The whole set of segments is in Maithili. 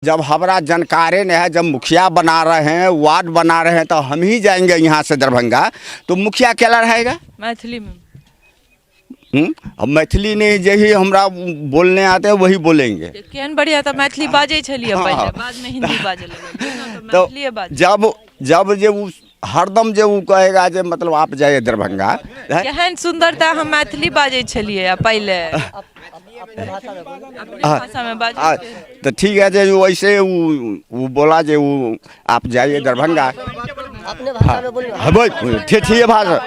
जब हमारा जानकारी नहीं है, जब मुखिया बना रहे हैं, वार्ड बना रहे हैं, तो हम ही जाएंगे यहाँ से दरभंगा, तो मुखिया अकेला रहेगा? मैथिली में। अब मैथिली नहीं, यही हमरा बोलने आते हैं वही बोलेंगे। केहन बढ़िया तऽ मैथिली बाजै छलियै हाँ। पहिले, बादमे हिंदी बाजऽ लगलियै ने, तऽ तो मैथिलीए बाजै। जब जब जे वो हरदम जे वो कहेगा जे मतलब आप जाइए दरभंगा हैं? केहन सुन्दर तऽ हम मैथिली बाजै छलियै आ पहिले अपने भाषामे बाजै हाँ, तो ठीक है, जे वैसे वो बोला जे वो आप जाइए दरभंगा। अपने भाषा में बोलिए। हाँ, बोल, ठेठिए भाषा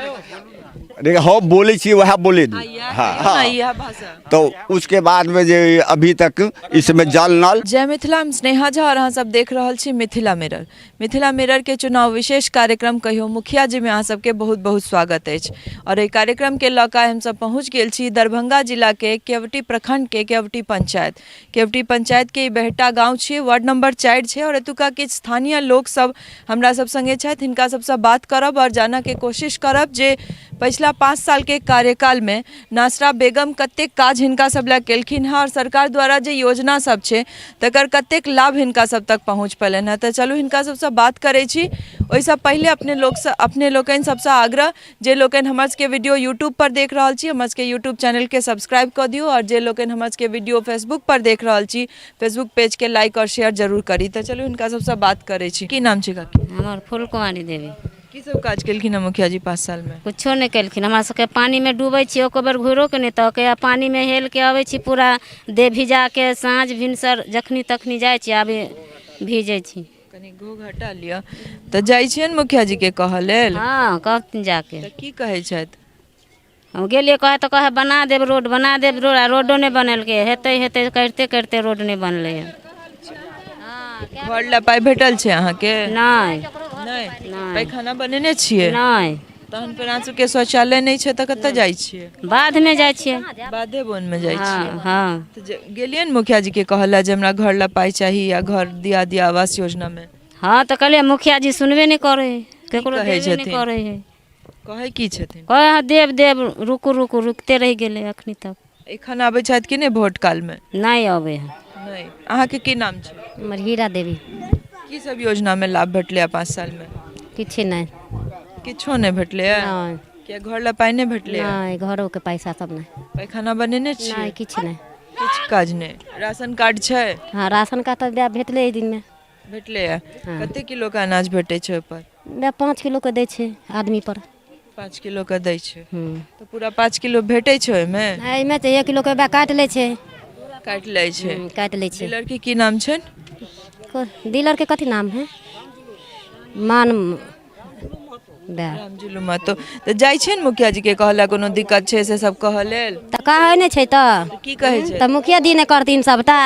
देखिए, हम बोले छी वह बोले दी। हाँ हाँ इएह भाषा। तो उसके बाद में जे अभी तक इसमें जल नल। जय मिथिला, हम स्नेहा झा और अहाँ सब देख रहल छी मिथिला मिरर। मिथिला मिरर के चुनाव विशेष कार्यक्रम कहियो मुखिया जी में अहाँ सबके बहुत बहुत स्वागत अछि। और एहि कार्यक्रम के लऽ कऽ हमसब पहुँच गेल छी दरभंगा जिला के केवटी प्रखंड के केवटी पंचायत। केवटी पंचायत के ई बेहटा गाँव छियै, वार्ड नंबर 4 छै और एतुका किछु स्थानीय लोक सब हमरा सब संगे छथि। हिनका सबसँ बात करब और जानऽ के कोशिश करब जे पछिला 5 साल के कार्यकाल में नासरा बेगम कतेक काज हिनका सब लए केलखिन हँ और सरकार द्वारा जे योजना सब छै तकर कतेक लाभ हिनका सब तक पहुँच पेलनि हँ। तऽ चलू हिनका सबसँ बात करै छी। ओहिसँ पहिले अपने लोकसँ, अपने लोकनि सबसँ आग्रह जे लोकनि हमर सबके वीडियो यूट्यूब पर देख रहल छी, हमर सबके यूट्यूब चैनलके सब्सक्राइब कऽ दियौ और जे लोकनि हमर सबके वीडियो फेसबुक पर देख रहल छी, फेसबुक पेजके लाइक और शेयर जरूर करी। तऽ चलू हिनका सबसँ बात करै छी। की नाम छै काकी? हमर फूल कुमारी देवी। की सब काज केलखिन हँ मुखिया जी 5 साल में? कुछो नहि केलखिन। हमरा सबके पानिमे डूबै छी, एको बेर घुरोके नहि तकै। पानिमे हेलके अबै छी, पूरा देह भिजाके। साँझ भिनसर जखनी तखनी जाइ छी, आबे भीजै छी। कनि घोघ हटा लिअ। तऽ जाइ छियनि मुखिया जी के कहऽ लेल? हँ, कहथिन जाके। तऽ की कहै छथि? हम गेलियै कहै तऽ कहै बना देब रोड, बना देब रोड, आ रोडो नहि बनेलकै। हेतै हेतै करिते करिते रोड नहि बनलै हँ। घर लए पाइ भेटल छै अहाँके? नहि। नहि? पैखाना बनेने छियै? नहि। तहन फेर अहाँ सबके शौचालय नहि छै तऽ कतऽ जाइ छियै? बाधमे जाइ छियै। बाधे बोनमे जाइ छियै? हँ। तऽ गेलियै ने मुखिया जी के कहऽ लए जे हमरा घर लए पाइ चाही या घर दिया दिया आवास योजनामे? हँ, तऽ कहलियै, मुखिया जी सुनबे नहि करै हइ केकरो, कहै देबे नहि छथिन? करै हइ। कहै की छथिन? कहै हँ देब देब, रुकू रुकू, रुकिते रहि गेलै अखनी तक। एखन आबै छथि कि नहि भोट कालमे? नहि अबै हइ। नहि। अहाँके की नाम छै? हमर हीरा देवी। की सब योजनामे लाभ भेटलै 5 सालमे? किछु नहि। किछो नहि भेटलै? नहि। किया, घर लए पाइ नहि भेटलै? नहि, घरोके पैसा सब नहि। पैखाना बनेने छियै? नहि, किछु नहि। किछु काज नहि। राशन कार्ड छै? हँ, राशन कार्ड तऽ भेटलै एहि दिनमे। भेटलै। कते किलो के अनाज भेटै छै ओहिपर? 5 किलो के दै छै आदमी पर। 5 किलो के दै छै? तऽ पूरा 5 किलो भेटै छै ओहिमे? एहिमे तऽ 1 किलो के काटि लै छै। काटि लै छै? काटि लै छै। डीलर के की नाम छै? डीलर के कथी नाम है, मान रामजुलू महतो। तऽ जाइ छै ने मुखिया जी के कहला, कोनो दिक्कत छै से सब कहऽ लेल? तऽ कहै नहि छै। तऽ की कहै छै? तऽ मुखिया जी नहि करथिन सबटा।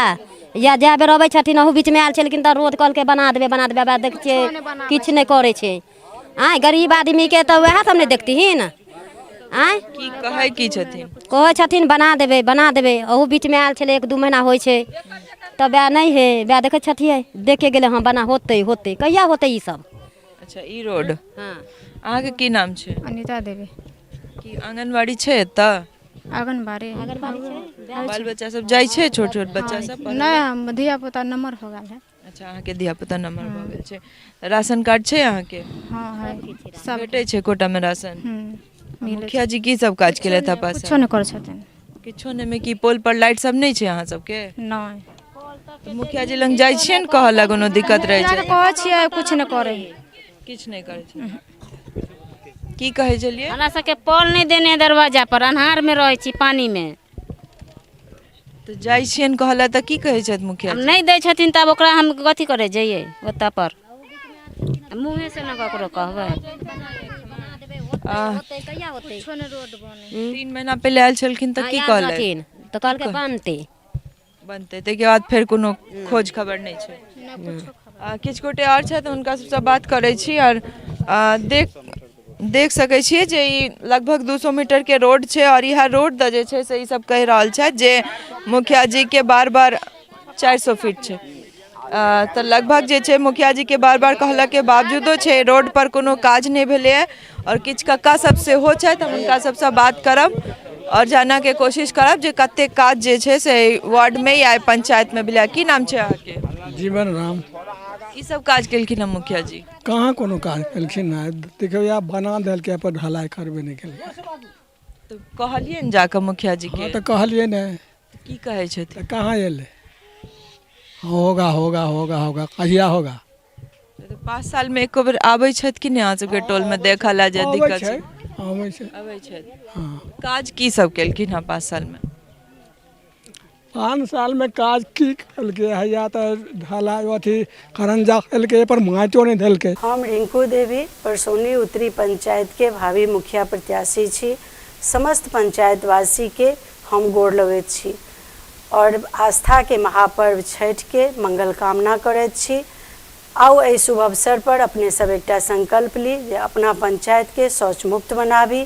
या जए बेर अबै छथिन, अहू बीचमे आयल छलखिन तऽ रोड कहलकै बना देबै, बना देबै। आब देखै छियै किछु नहि करै छै। आँय, गरीब आदमीके तऽ उएह सब ने देखथिन? आँय, की कहै की छथिन? कहै छथिन बना देबै, बना देबै। अहू बीचमे आयल छलै, 1-2 महीना होइ छै तऽ वएह नहि हइ। वएह देखै छथिए, देखे गेलै। हँ, बना होतै, होतै, कहिया होतै ई सब? अच्छा, ई रोड। हँ। अहाँके की नाम छै? अनिता देवी। की आंगनबाड़ी छै एतऽ? आंगनबाड़ी। बाल बच्चा सब जाइ छै? छोट छोट बच्चा सब पढ़ै? नहि, हम धिया पुता नम्बर हो गेल है। अच्छा, अहाँके धिया पुता नम्बर भऽ गेल छै। राशन कार्ड छै अहाँके? हाँ, है सब। भेटै छै कोटामे राशन? मिलै। मुखिया जी की सब काज केलथि हँ पास? कुछो नहि करै छथिन। किछो नहि मे की, पोल पर लाइट सब नहि छै अहाँ सबके? नहि। तऽ मुखिया जी लग जाइ छियै ने कहऽ लए, कोनो दिक्कत रहै छै? कहै छियै, किछु नहि करै है। किछु नहि करै छै। की कहै छलियै? हमरा सबके पोल नहि देने है दरवाजा पर, अन्हारमे रहै छी पानिमे। तऽ जाइ छियनि कहऽ लए तऽ की कहै छथि मुखिया हम जी? नहि दै छथिन तब ओकरा हम कथी करै जइयै ओतऽ पर? मुँहेसँ ने ककरो कहबै। कहिया होतै? 3 महीना पहिले आयल छलखिन तऽ की कहलथि? रहथिन तऽ कहलकै बनतै। बनतै, ताहिके बाद फेर कोनो खोज खबर नहि छै। किछु गोटे आओर छथि, हुनका सबसँ बात करै छी। आओर देख सकै छियै जे ई लगभग 200 मीटरके रोड छै आओर इएह रोड दऽ जे छै से ई सब कहि रहल छथि जे मुखिया जीके बार बार 400 फीट छै। तऽ लगभग जे छै मुखिया जीके बार बार कहलाके बावजूदो छै रोड पर कोनो काज नहि भेलैए। आओर किछु कक्का सब सेहो छथि, हम हुनका सबसँ बात करब आओर जानऽके कोशिश करब जे कतेक काज जे छै से एहि वार्डमे या एहि पंचायतमे भेलै। की नाम छै अहाँके? जीवन राम। की सब काज केलखिन हँ मुखिया जी? कहाँ कोनो काज केलखिन हँ, देखियौ इएह बना देलकै पर ढलाई करबे नहि केलकै। तऽ कहलियै ने जाकऽ मुखिया जी के? हँ तऽ कहलियै ने। की कहै छथिन? तऽ कहाँ एलै, होगा होगा होगा होगा, कहिया होगा? तऽ 5 साल मे एको बेर आबै छथि कि नहि अहाँ सबके टोल मे देखऽ लए जे आबै दिक्कत छै, छै? आबै छै। आबै छथि। हँ। काज की सब केलखिन हँ 5 साल मे? 5 साल मे काज की केलकै, हैया तऽ ढलाई अथी करंजा केलकै पर माटियो नहि देलकै। हम रिंकू देवी परसौनी उत्तरी पंचायत के भावी मुखिया प्रत्याशी छी। समस्त पंचायतवासी के हम गोर लगैत छी और आस्था के महापर्व छठि के मंगल कामना करैत छी। आउ एहि शुभ अवसर पर अपने सब एकटा संकल्प ली जे अपना पंचायत के शौच मुक्त बनाबी।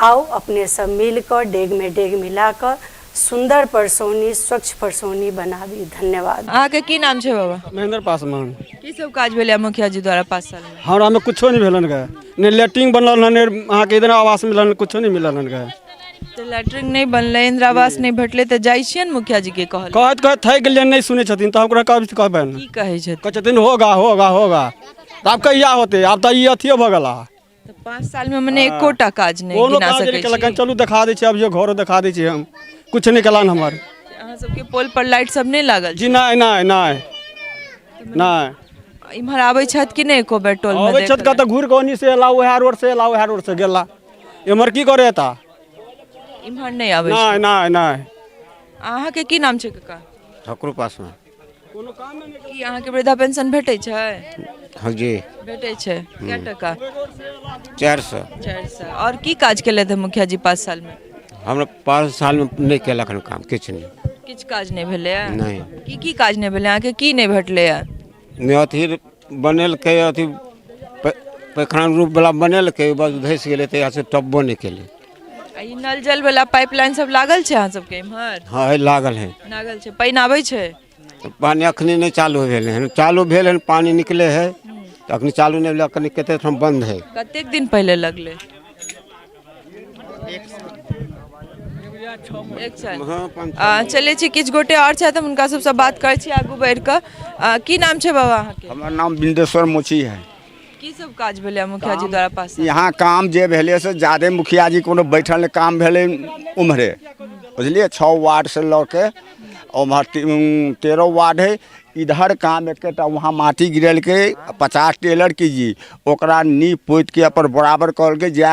आउ अपने सब मिल कऽ डेग में डेग मिला कऽ सुंदर परसौनी, स्वच्छ परसौनी बनाबी। धन्यवाद। अहाँके की नाम छै बाबा? महेंद्र पासवान। की सब काज भेलै मुखिया जी द्वारा 5 साल में? हमरा में कुछो नहीं भेलन गे, ने लैट्रिन बनल हन, ने अहाँके इधर आवास मिलल हन, कुछो नहीं मिलल हन गे। तऽ लैट्रिन नहि बनलै, इंदिरा आवास नहि भेटलै, तऽ जाइ छियै ने मुखिया जी के कहल? कहैत कहैत थकि गेलियै, नहि सुनै छथिन तऽ हम ओकरा कहबनि। की कहै छथिन? कहै छथिन होगा होगा होगा, तऽ आब कहिया होतै? आब तऽ ई अथियो भऽ गेला। तऽ 5 साल मे मने एकोटा काज नहि कोनो गिना काज सकै नहि केलक। छी? चलू देखा दै छी, अभियो घरो देखा दै छी हम, कुछ नहि केलनि हमर। अहाँ सबके पोल पर लाइट सब नहि लागल? जी नहि नहि नहि नहि। इम्हर आबै छथि कि नहि एको बेर टोल मे? अबै छथि कतऽ, घुरि कऽ ओन्नी से एला, उएह रोड से एला, उएह रोड से गेला, एम्हर की करे एता? इम्हर नहि आबै? नहि नहि नहि। अहाँके की नाम छै काका? ठाकुर पासवान। की अहाँके वृद्धा पेंशन भेटै छै? हाँ जी। भेटै छै। कए टका? 400। 400। आओर की काज केलथि मुखिया जी 5 साल मे? हमरा 5 साल मे नहि केलक हन काम, किछु नहि। किछु काज नहि भेलैए? नहि। की की काज नहि भेलै अहाँके, की नहि भेटलैए? नहि अथी बनेलकै, अथी पैखाना रूप वाला बनेलकै, बस धसि गेलै, तहिया से टपबो नहि केलै। आ ई नल जल वाला पाइपलाइन सब लागल छै अहाँ सबके इम्हर? हाँ है, लागल है। लागल छै। पानि आबै छै? पानि अखनी नहि चालू भेल हन, चालू भेल हन पानि निकले है तऽ अखनी चालू नहि भेलै, अखनी कते ठाम बंद है। कतेक दिन पहिले लगलै? 1 साल। चलै छी, किछु गोटे आओर छथि, हम हुनका सबसँ बात करै छी आगू बढ़ि कऽ। की नाम छै बाबा अहाँके? हमर नाम बिंदेश्वर मोची है। की सब काज भेलै मुखिया जी द्वारा पास? यहाँ काम जे भेलै से ज्यादे मुखिया जी कोनो बैठल नहि, काम भेलै उम्हरे, बुझलियै? 6 वार्ड से लऽ के उम्हर 13 वार्ड है, इधर काम एकेटा वहाँ माटी गिरेलकै 50 टेलर की जी, ओकरा नीप पोति के अपन बराबर करलकै, जए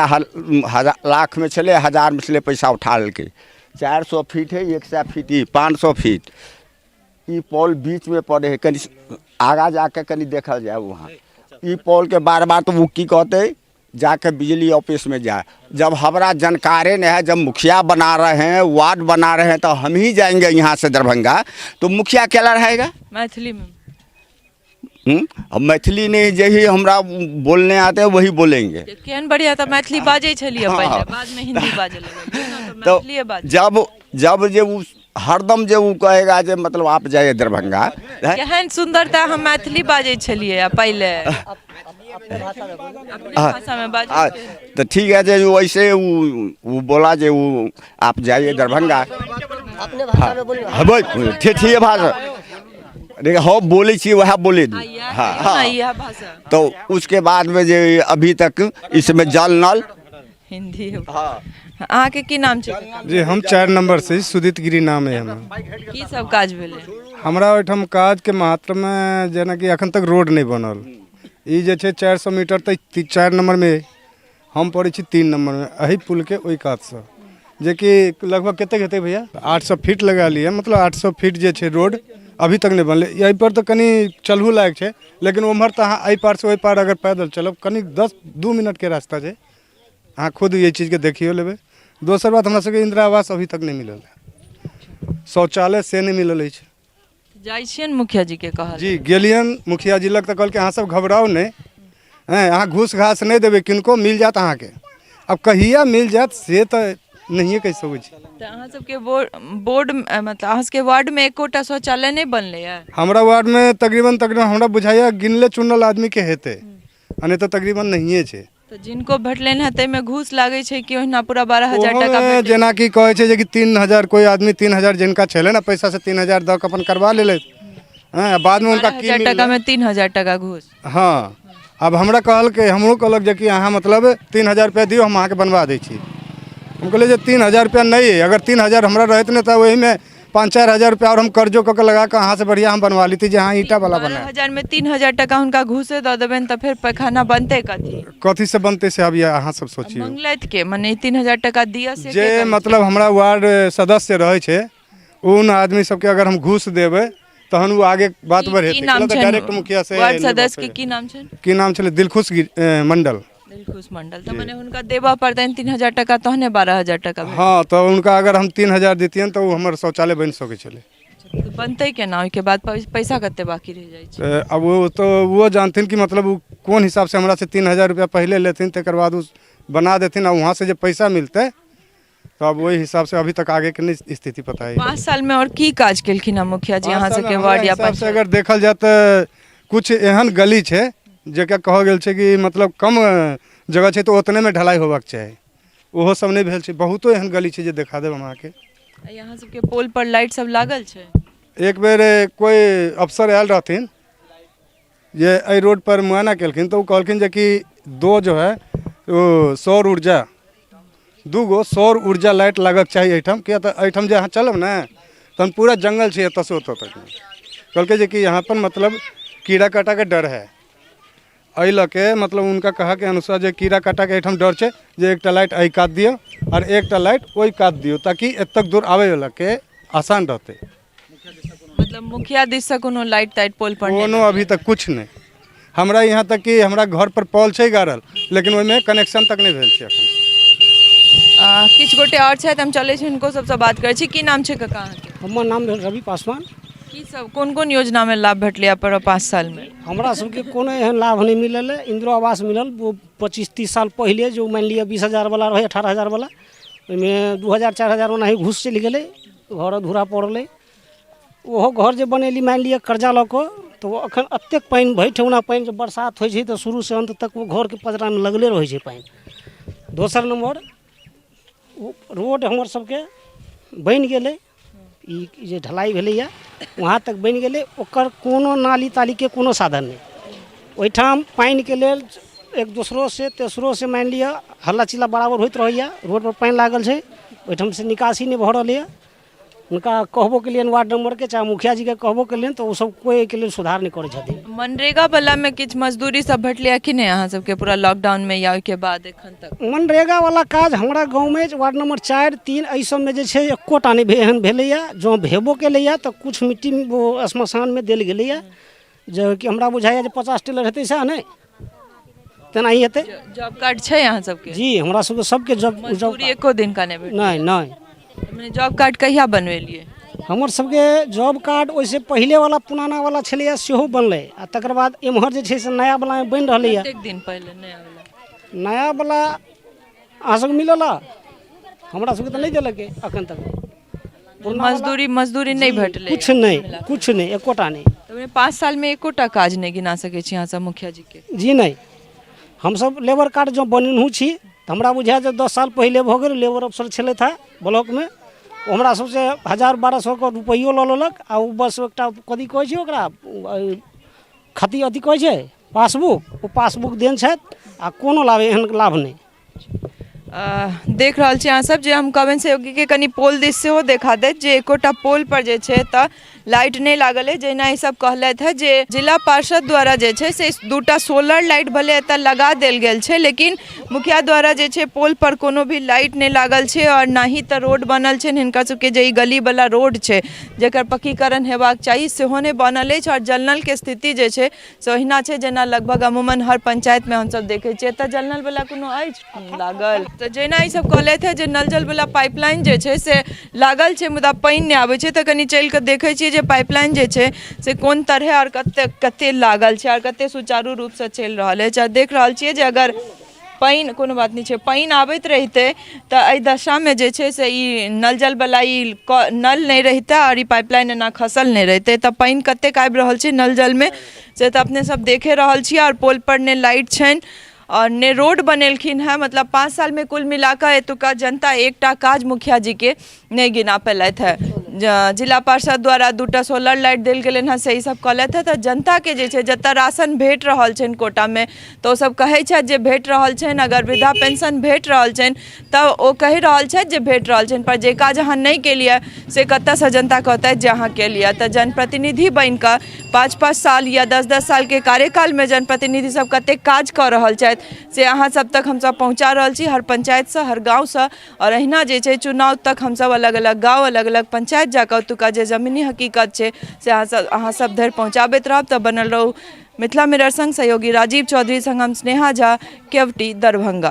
हजार लाख में छलै, हजार में छलै, पैसा उठा लेलकै। 400 फीट है, 100 फीट ई 500 फीट ई पोल बीच में पड़े है, कनि आगा जाके कनि देखल जाए वहाँ ई पोल के बार बार। तो वो की कहते, जाके बिजली ऑफिस में जाए। जब हमारा जानकारे नहीं है, जब मुखिया बना रहे हैं, वार्ड बना रहे हैं, तो हम ही जाएंगे यहाँ से दरभंगा, तो मुखिया अकेला रहेगा? मैथिली में। हम मैथिली नहीं, यही हमरा बोलने आते हैं वही बोलेंगे। केहन बढ़िया तऽ मैथिली बाजै छलियै हाँ। पहिले, बादमे हिंदी बाजऽ लगलियै ने, तऽ तो मैथिलीए बाजै। जब जब जे वो हरदम जे वो कहेगा जे मतलब आप जाइए दरभंगा। केहन सुन्दर तऽ हम मैथिली बाजै छलियै आ पहिले अपने भाषामे बाजै। हाँ, तो ठीक है, जे वो ऐसे वो बोला जे वो आप जाइए दरभंगा। अपने भाषा में बोलिए। हाँ भाई, ठेठिए भाषा देखिए, हम बोले छी वह बोले दी। हाँ हाँ, इएह भाषा। तो उसके बाद में जे अभी तक इसमें जल नल हिंदी। अहाँके की नाम छै? जी हम 4 नंबर से सुदित गिरी नाम है हमर। की सब काज भेलै? हमरा ओहिठाम काजके मात्रमे जेनाकि एखन तक रोड नहि बनल, ई जे छै 400 मीटर तऽ 4 नंबरमे, हम पड़ै छी 3 नंबरमे, एहि पुलके ओहि कातसँ, जेकि लगभग कतेक हेतै भैया 800 फीट लगा लिअ, मतलब 800 फीट जे छै रोड अभी तक नहि बनलै। एहिपर तऽ कनि चलहु लायक छै, लेकिन ओम्हर तऽ अहाँ एहि पारसँ ओहि पार अगर पैदल चलब कनि 10-2 मिनटके रास्ता छै, अहाँ खुद एहि चीजके देखियो लेबै। दोसर बात, हमरा सबके इन्दिरा आवास अभी तक नहि मिलल है, शौचालय से नहि मिलल अछि। जाइ छियै ने मुखिया जी के कहल? जी गेलियनि मुखिया जी लग तऽ कहलकै अहाँ सब घबराउ नहि, हैं अहाँ घूस घास नहि देबै, किनको मिल जायत अहाँके। आब कहिया मिल जायत से तऽ नहिए कहि सकै छी। तऽ अहाँ सबके बोर्ड मतलब अहाँ सबके वार्डमे एकोटा शौचालय नहि बनलैए? हमरा वार्डमे तकरीबन तकरीबन हमरा बुझाइए गिनले चुनल आदमीके हेतै, आ नहि तऽ तकरीबन नहिए छै। तऽ जिनको भेटलनि हेँ ताहिमे घूस लागै छै कि ओहिना पूरा 12,000 टाका? ओहोमे जेनाकि कहै छै जेकि 3000 कोइ आदमी 3000 जिनका छलै ने पैसा से 3000 दऽ कऽ अपन करवा लेलथि, हँ, बादमे हुनका की 12,000 मिललै? टका में 3,000 टका घूस। हँ, आब हमरा कहलकै, हमरो कहलक जे कि अहाँ मतलब 3000 रुपैआ दियौ, हम अहाँके बनवा दै छी। हम कहलियै जे 3000 रुपैआ नहि अइ, अगर 3000 हमरा रहैत ने तऽ ओहिमे 5-4 हजार रुपैआ आओर हम कर्जो कऽ के लगा कऽ अहाँसँ बढ़िआँ हम बनवा लैती जे अहाँ ईंटावला बनायब। 12,000 में 3,000 टका हुनका घूसे दऽ देबनि तऽ फेर पैखाना बनतै कथी? कथीसँ बनतै से आब अहाँ सब सोचियौ। मंगलैत के मने 3000 टका दिअ से जे के कहै? मतलब हमरा वार्ड सदस्य रहै छै उन आदमी सबके अगर हम घूस देबै तहन ओ आगे बात की बढ़ेतै। नाम तऽ छनि डायरेक्ट मुखिया से वार्ड नहि बात सदस्य के? होइए। की नाम छनि? की नाम छलै? दिलखुश मंडल। दिलखुश मंडल। तऽ मने हुनका देबऽ पड़तनि 3000 टका तहने 12,000 टका भेटत। हँ, तऽ हुनका अगर हम 3000 दितियनि तऽ ओ हमर शौचालय बनि सकै छलै। तऽ बनतै केना? ओहिके बाद पैसा कते बाकी रहि जाइ छै? तऽ अब वो तो वो जानथिन कि मतलब ओ कोन हिसाबसँ हमरासँ 3000 रुपया पहिले लेथिन, तकर बाद ओ बना देथिन आ वहाँसँ जे पैसा मिलतै, तऽ अब ओहि हिसाबसँ अभी तक आगेके नहि स्थिति पता है। 5 साल में और की काज केलखिन हँ मुखिया जी अहाँ सबके वार्ड या हिसाबसँ पंचायत? अगर देखल जाय तऽ कुछ एहन गली छै जेकरा कहल गेल छै कि मतलब कम जगह छै तऽ ओतनेमे ढलाई होबाक चाही, ओहो सब नहि भेल छै। बहुतो एहन गली छै जे देखा देब हम अहाँके। यहाँ सबके पोल पर लाइट सब लागल छै? एक बेर कोइ अफसर आयल रहथिन जे एहि रोड पर मुआयना केलखिन तऽ ओ कहलखिन जे कि दो जो है ओ सौर ऊर्जा, 2 गो सौर ऊर्जा लाइट लागक चाही एहिठाम, किया तऽ एहिठाम जे अहाँ चलब ने तहन पूरा जंगल छै एतऽसँ ओतऽ तक। कहलकै जे कि यहाँ पर मतलब कीड़ा काटाके डर है, एहि लऽ के मतलब हुनका कहऽके अनुसार जे कीड़ा काटाके एहिठाम डर छै, जे एकटा लाइट एहि कात दियौ आओर एकटा लाइट ओहि कात दियौ ताकि एतक दूर आबैवलाके आसान रहतै। मतलब मुखिया दिस से कोनो लाइट ताइट पोल पर नहि? कोनो अभी तक कुछ नहि। हमरा यहाँ तक कि हमरा घर पर पॉल छै गाड़ल, लेकिन ओहिमे कनेक्शन तक नहि भेल छै एखन। किछु गोटे आओर छथि, हम चलै छी हुनको सबसँ बात करै छी। की नाम छै काका अहाँके? हमर नाम भेल रवि पासवान। की सब कोन कोन योजनामे लाभ भेटलै पर 5 सालमे? हमरा सबके कोनो एहन लाभ नहि मिलल है। इंदिरो आवास मिलल वो 25-30 साल पहिले, जो मानि लिअ 20,000 वाला रहै, 18,000 वाला, ओहिमे 2000 4000 ओनाही घूस चलि गेलै। घर अधूरा पड़लै। ओहो घर जे बनेली मानि लिअ कर्जा लऽ कऽ, तऽ ओ एखन एतेक पानि, भरि ठेहुना पानि, जे बरसात होइ छै तऽ शुरूसँ अन्त तक ओ घरके पजरामे लगले रहै छै पानि। दोसर नम्बर ओ रोड हमर सबके बनि गेलै, ई जे ढलाइ भेलैए वहाँ तक बनि गेलै, ओकर कोनो नाली तालीके कोनो साधन नहि। ओहिठाम पानिके लेल एक दोसरोसँ तेसरोसँ मानि लिअ हल्ला चिल्ला बराबर होइत रहैए। रोडपर पानि लागल छै, ओहिठामसँ निकासी नहि भऽ रहलैए। हुनका कहबो केलियनि वार्ड मेम्बरके, चाहे मुखिया जीके कहबो केलियनि, तऽ ओसब कोइ एहिके लेल सुधार नहि करै छथिन। मनरेगा वला मे किछु मजदूरी सब भेटलै कि नहि अहाँ सबके पूरा लॉकडाउन मे या ओहिके बाद एखन तक? मनरेगा वाला काज हमरा गाँवमे वार्ड नंबर 4, 3 एहि सबमे जे छै एकोटा नहि एहन भेलैए। जँ भेबो केलैए तऽ किछु मिट्टी ओ श्मशानमे देल गेलैए, जे कि हमरा बुझाइए जे 50 टेलर हेतै, सएह नहि तेनाही हेतै। जॉब कार्ड छै अहाँ सबके? जी, हमरा सबके सबके जॉब जॉब मजदूरी एको दिन का नहि भेटल? नहि नहि। मने जॉब कार्ड कहिया बनवेलियै? हमर सबके जॉब कार्ड ओहिसँ पहिलेवला पुराना वाला छलैए, सेहो बनलै आ तकर बाद एम्हर जे छै से नया वला बनि रहलैए। कतेक दिन पहिले नया वाला? नया वला अहाँ सबके मिलल हँ? हमरा सबके तऽ नहि देलकै एखन तक पुरना वाला। मजदूरी मजदूरी नहि भेटलै? किछु नहि, किछु नहि, एकोटा नहि। तऽ ओहिमे 5 सालमे एकोटा काज नहि गिना सकै छी अहाँ सब मुखिया जी के? जी नहि। हमसब लेबर कार्ड जँ बनेनहुँ छी तऽ हमरा बुझाय जे 10 साल पहिले भऽ गेल। लेबर अफसर छलथि हेँ ब्लॉकमे, ओ हमरा सबसँ 1000-1200 के रुपैओ लऽ लेलक आ ओ बस एकटा कथी कहै छै ओकरा, खती अथी कहै छै पासबुक, ओ पासबुक देने छथि आ कोनो लाभ एहन लाभ नहि। देख रहल छी अहाँ सब जे हम कहबनि सहयोगीके कनि पोल दिस सेहो देखा दैत जे एकोटा पोल पर जे छै तऽ लाइट नहि लागल अछि। जहिना ई सब कहलथि हँ जे जिला पार्षद द्वारा जे छै से दूटा सोलर लाइट भले एतऽ लगा देल गेल छै, लेकिन मुखिया द्वारा जे छै पोल पर कोनो भी लाइट नहि लागल छै आओर ना ही तऽ रोड बनल छै। हिनका सबके जे ई गलीवला रोड छै, जकर पक्कीकरण हेबाक चाही, सेहो नहि बनल अछि आओर जल नलके स्थिति जे छै से ओहिना छै जेना लगभग अमूमन हर पंचायतमे हमसब देखै छियै। एतऽ जल नल वला कोनो अछि लागल? तऽ जहिना ई सब कहलथि हँ जे नल जल वला पाइपलाइन जे छै से लागल छै, मुदा पानि नहि आबै छै, तऽ कनि चलि कऽ देखै छियै जे पाइपलाइन जे छै से कोन तरहे आओर कते कते लागल छै आओर कते सुचारू रूपसँ चलि रहल अछि। आ देख रहल छियै जे अगर पानि, कोनो बात नहि छै, पानि आबैत रहितै तऽ एहि दशामे जे छै से ई नल जलवला ई नल नहि रहितै आओर ई पाइपलाइन एना खसल नहि रहितै। तऽ पानि कतेक आबि रहल छै नल जलमे से तऽ अपने सब देखे रहल छियै आओर पोल पर नहि लाइट छनि। आओर ने रोड बनेलखिन हेँ। मतलब 5 सालमे कुल मिलाकऽ एतुका जनता एकटा काज मुखिया जीके नहि गिना पेलथि हेँ। जिला पार्षद द्वारा 2टा सोलर लाइट देल गेलनि हेँ, से ई सब कहलथि हेँ। तऽ जनताके जे छै जतऽ राशन भेट रहल छनि कोटामे तऽ ओसब कहै छथि जे भेट रहल छनि, अगर वृद्धा पेंशन भेट रहल छनि तऽ ओ कहि रहल छथि जे भेट रहल छनि, पर जे काज अहाँ नहि केलियै से कतऽसँ जनता कहतथि जे अहाँ केलियै। तऽ जनप्रतिनिधि बनिकऽ 5-5 साल या 10-10 सालके कार्यकालमे जनप्रतिनिधि सब कतेक काज कऽ रहल छथि से अहाँ सब तक हमसब पहुँचा रहल छी हर पंचायतसँ, हर गाँवसँ। आओर अहिना जे छै चुनाव तक हमसब अलग अलग गाँव, अलग अलग पंचायत जाकऽ ओतुका जे जमीनी हकीकत छै से अहाँ सब धरि पहुँचाबैत रहब। तऽ बनल रहू मिथिला मिरर संग। सहयोगी राजीव चौधरी संग हम स्नेहा झा, केवटी, दरभंगा।